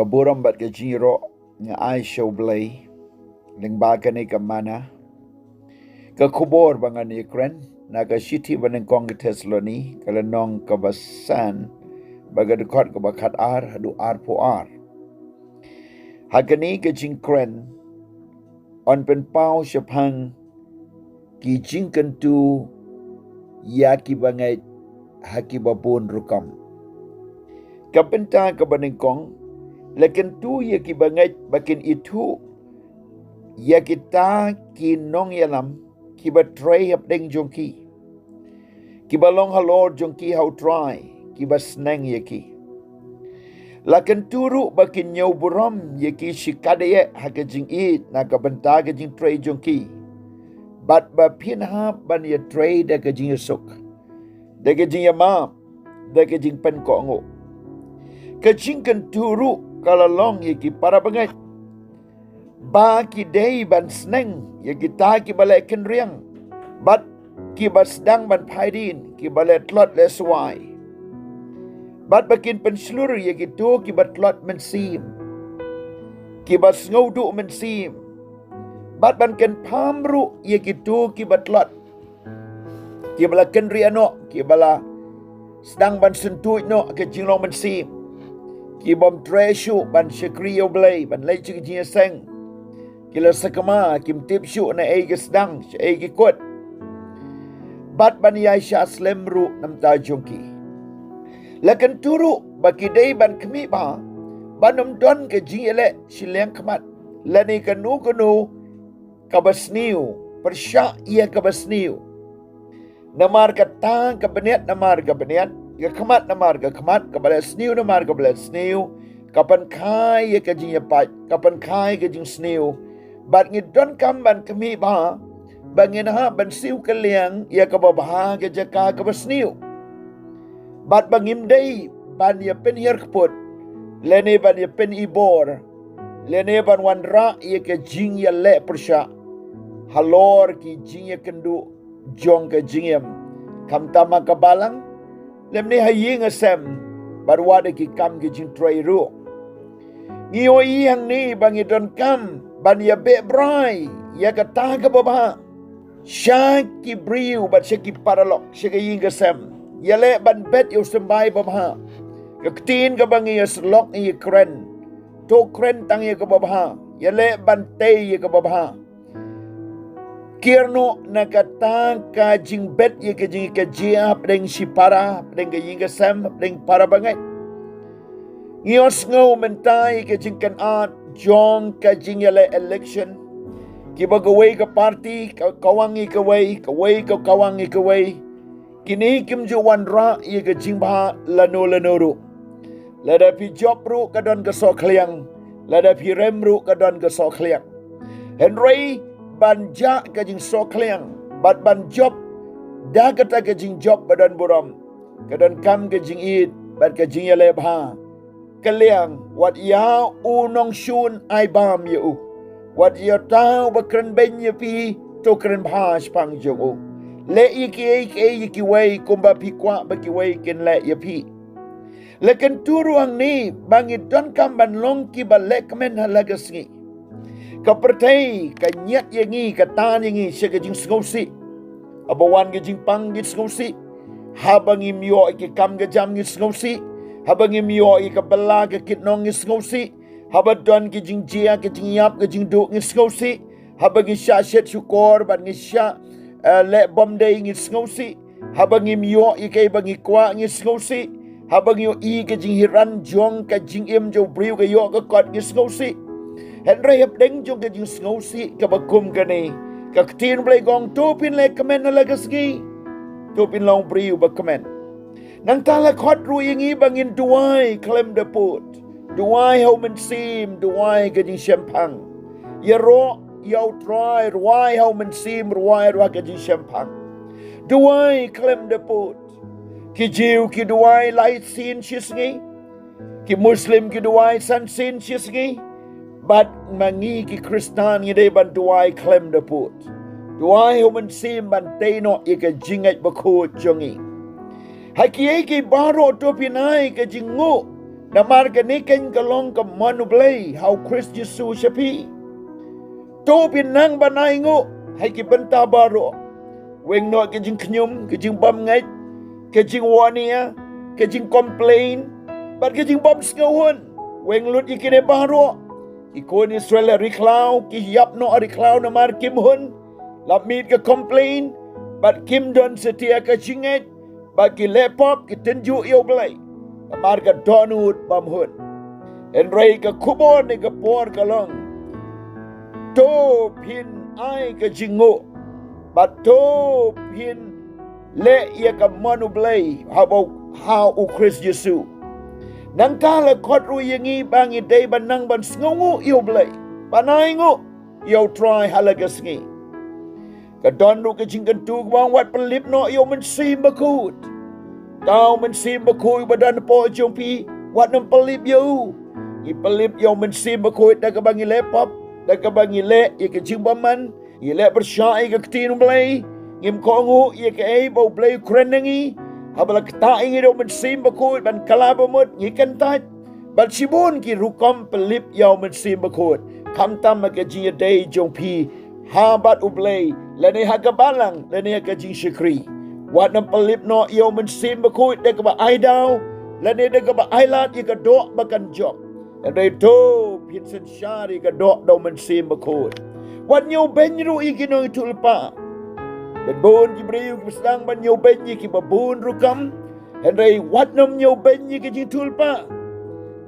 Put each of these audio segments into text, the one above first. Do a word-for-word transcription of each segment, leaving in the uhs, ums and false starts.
Ka burom bad ka jingïaroh nga ai sha U Blei lyngba kane ka manna. Ka khubor ba ngan ïakren na ka shithi ba nyngkong ka Thessaloni, ka lynnong kaba san, bad ka dkhot kaba khatar haduh arphew ar. Ha kane ka jingkren, yn pynpaw shaphang ki jingkyntu ïa kiba ngeit ha kiba bun rukom. Ka bynta kaba nyngkong, la kyntu ïa kiba ngeit ba kin ithuh ïa kita ki nongïalam kiba trei hapdeng jong ki, kiba long halor jong ki ha U Trai, kiba sneng ïa ki. La kyntu ruh ba kin ñiew burom ïa ki shikatdei ha ka jingïeit na ka bynta ka jingtrei jong ki, bad ba phin hap ban ïatrei da ka jingïasuk, da ka jingïamap, da ka jingpynkohnguh. Ka jingkyntu ruh ka la long ïa ki para bangeit ba ki dei ban sneng ïa kita kiba leh kynriang, bad kiba sdang ban phai dien, kiba leh tlot leh swai, bad ba kin pynshlur ïa kito kiba tlot mynsiem, kiba sngewduh mynsiem, bad ban kynpham ruh ïa kito kiba tlot, kiba la kynriah noh, kiba la sdang ban syntuid noh ka jinglong mynsiem, ki bym treh shuh ban shakri ïa U Blei, ban leit sha ka jingïaseng, ki la sakma, kim tip shuh na ei ka sdang, sha ei ki kut, bad ban ïai shah slem ruh na bynta jong ki. La kyntu ruh ba ki dei ban khmih bha ban ym don ka jingïaleh shiliang khmat, lane kano kano kaba sniew pyrshah ïa kaba sniew, namar kata ka bniat namar ka bniat, ka khmat namar ka khmat, kaba leh sniew namar kaba leh sniew, ka pynkha ïa ka jingïapait, ka pynkha ïa ka jingsniew. Bad ngi donkam ban khmih bha ba ngin hap ban siew kylliang ïa kaba bha ha ka jaka kaba sniew, bad ba ngim dei ban ïa pynhiar kput, lane ban ïa pynibor, lane ban wanrah ïa ka jingïaleh pyrshah halor ki jingïakynduh jong ka jingim, khamtam ha ka balang, lymne ha ïing ha sem, bad wat ha ki kam ki jingtrei ruh. Ngi ïohi hangne ba ngi donkam ban ïabeh brai ïa kata kaba bha sha ki briew bad sha ki paralok, sha ka ïing ka sem. Ïaleh ban bet ïa u symbai babha. Ka ktien kaba ngi ïa syllok ngi ïa kren, to kren tang ïa kaba bha. Ïaleh ban tei ïa kaba bha. Kiar noh na kata ka jingbet ïa ka jingkajia hapdeng shipara, hapdeng ka ïing ka sem, hapdeng para bangeit. Ngi ïohsngew mynta ïa ka jingkynad jong ka jingïaleh election, kiba kawei ka party ka kawang ïa kawei, kawei ka kawang ïa kawei. Kine kim ju wanrah ïa ka jingbha lano lano ruh. Lada phi jop ruh ka don ka sohkhliang, lada phi rem ruh ka don ka sohkhliang. Hynrei ban jah ka jingsohkhliang bad ban jop da kata ka jingjop ba don burom, ka donkam ka jingïeit bad ka jingïaleh bha. Kylliang, wat ïa u nongshun ai bam ïa u. Wat ïa uta uba kren beiñ ïa phi, to kren bha shaphang jong u. Leh ïa kiei kiei ïa kiwei kumba phi kwah ba kiwei kin leh ïa phi. La kyntu ruh hangne ba ngi donkam ban long kiba lehkmen ha la ka sngi. Ka pyrthei ka ñiad ïa ngi, ka tan ïa ngi sha ka jingsngewsih. Haba wan ka jingpang ngi sngewsih. Haba ngim ïoh ïa ki kam ka jam ngi sngewsih. Haba ngim ïoh ïa ka bylla ka kitnong ngi sngewsih. Haba don ki jingjia, ki jingïap, ki jingduh ngi sngewsih. Haba ngi shah shet shukor bad ngi shah, eh, leh bymdei ngi sngewsih. Haba ngim ïoh ïa kaei ba ngi kwah ngi sngewsih. Haba ngi ïohi ka jinghiran jong ka jingim jong u briew ka ïoh ka kot ngi sngewsih. Hynrei hapdeng jong ka jingsngewsih kaba kum kane, ka ktien Blei ka ong to phin lehkmen ha la ka sngi. To phin long briew ba kmen. Nangta la khot ruh ïa ngi ba ngin duwai khlem da pud. Duwai ha u Mynsiem, duwai ka jingshemphang. Ïaroh ïa u Trai, rwai ha u Mynsiem, rwai ruh ka jingshemphang. Duwai khlem da pud. Ki Jiw ki duwai lai sien shi sngi. Ki Muslim ki duwai san sien shi sngi. Bad ma ngi ki Khristan ngi dei ban duwai khlem da pud. Duwai ha u Mynsiem ban tei noh ïa ka jingngeit bakhuid jong ngi. Ha kiei kiei baroh to phin ai ka jingnguh Namar kane keiñ ka long ka mon U Blei ha U Khrist Jisu sha phi. To phin nang ban ainguh ha ki bynta baroh. Weng noh ka jingkhñium, ka jingbymngeit, ka jingwania, ka jingcomplain, bad ka jingbymsngewhun. Weng lut ïa kine baroh. Ki khun Israel ha ri khlaw, ki ïap noh ha ri khlaw namar kim hun. La mih ka complain, bad kim don satia ka jingngeit, bad ki leh pop, ki tynjuh ïa U Blei. Namar ka dohnud bymhun. Hynrei ka khubor ne ka por ka long, to phin ai ka jingnguh, bad to phin leh ïa ka mon U Blei ha U, ha U Khrist Jisu. Nangta la khot ruh ïa ngi ba ngi dei ban nang ban sngewnguh ïa U Blei, ban ainguh ïa U Trai ha la ka sngi. Ka don ruh ka jingkyntu kaba ong wat pynlip noh ïa U Mynsiem Bakhuid. To U Mynsiem Bakhuid ba don hapoh jong phi, wat nym pynlip ïa u. Ngi pynlip ïa U Mynsiem Bakhuid da kaba ngi leh pop, da kaba ngi leh ïa ka jingbymman, ngi leh pyrshah ïa ka ktien U Blei, ngim kohnguh ïa kaei ba U Blei u kren na ngi. Haba la ktah ïa ngi da U Mynsiem Bakhuid ban kylla ba mut, ngi kyntait. Bad shibun ki rukom pynlip ïa U Mynsiem Bakhuid, khamtam ha ka jingïadei jong phi ha bad U Blei, lane ha ka balang, lane ha ka jingshakri. Wat nym pynlip noh ïa U Mynsiem Bakhuid da kaba ai daw, lane da kaba ai lad ïa ka doh ba kan jop. Hynrei to phin synshar ïa ka doh da U Mynsiem Bakhuid. Wat ñiewbeiñ ruh ïa ki nongïathuhlypa. Bad bun ki briew kiba sdang ban ñiewbeiñ ïa kiba bun rukom. Hynrei wat nym ñiewbeiñ ïa ki jingïathuhlypa.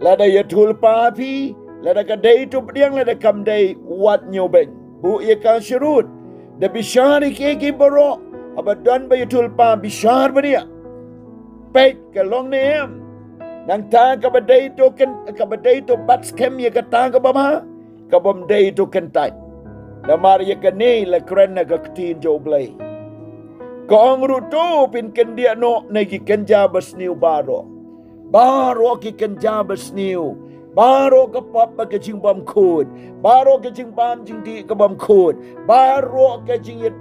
Lada ïathuhlypa phi, lada ka dei to pdiang, lada kam dei, wat ñiewbeiñ. Buh ïa ka sharud. Da bishar ïa kiei kiei baroh. Haba don ba ïathuhlypa, bishar bniah. Peit ka long ne em. Nangta kaba dei to kyn, kaba dei to bat skhem ïa kata kaba bha, ka bym dei to kyntait. Namar ïa kane la kren na ka ktien jong U Blei. Ka ong ruh to phin kyndiah noh na ki kynja basniew baroh. Baroh ki kynja basniew. Baroh ka pop bad ka jingbymkhuid. Baroh ka jingbam jingdih ka bymkhuid. Baroh ka jingïeit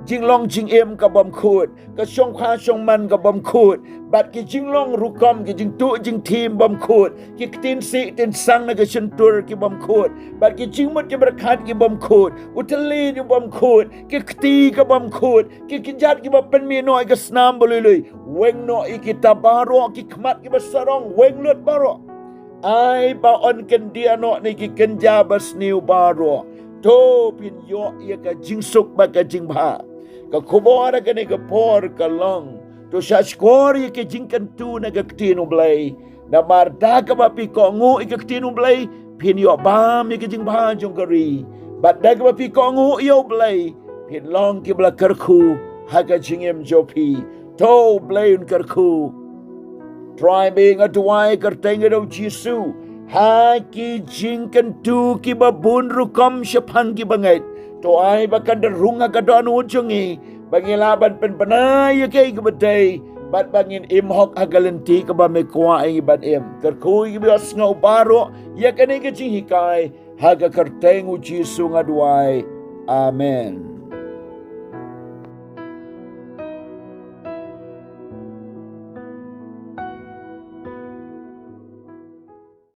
jinglong jingim ka bymkhuid. Ka shongkha shongman ka bymkhuid. Bad ki jinglong rukom, ki jingtuh jingthim bymkhuid. Ki ktien sih ktien sang na ka shyntur ki bymkhuid. Bad ki jingmut ki byrkhat ki bymkhuid. U thylliej u bymkhuid. Ki kti ka bymkhuid. Ki kjat kiba pynmih noh ïa ka snam ba lui lui. Weng noh ïa kita baroh, ki khmat kiba sarong, weng lut baroh. Ai ba yn kyndiah noh na ki kynja basniew baroh. To phin ïoh ïa ka jingsuk bad ka jingbha. Ka khubor ha kane ka por ka long, to sngap skhor ïa ka jingkyntu na ka ktien U Blei. Namar da kaba phi kohnguh ïa ka ktien U Blei, phin ïoh bam ïa ka jingbha jong ka ri. Bad da kaba phi kohnguh ïa U Blei, phin long kiba la kyrkhu ha ka jingim jong phi. To U Blei un kyrkhu. Trai, ba nga duwai kyrteng ïa U Jisu ha ki jingkyntu kiba bun rukom shaphang kiba ngeit. To ai ba kan da rung ha ka dohnud jong ngi, ba ngin lah ban pynbna ïa kaei kaba dei, bad ba ngin im hok ha ka lynti kaba me kwah ïa ngi ban im. Kyrkhu ïa kiba ïohsngew baroh ïa kane ka jinghikai, ha ka kyrteng U Jisu nga duwai. Amen.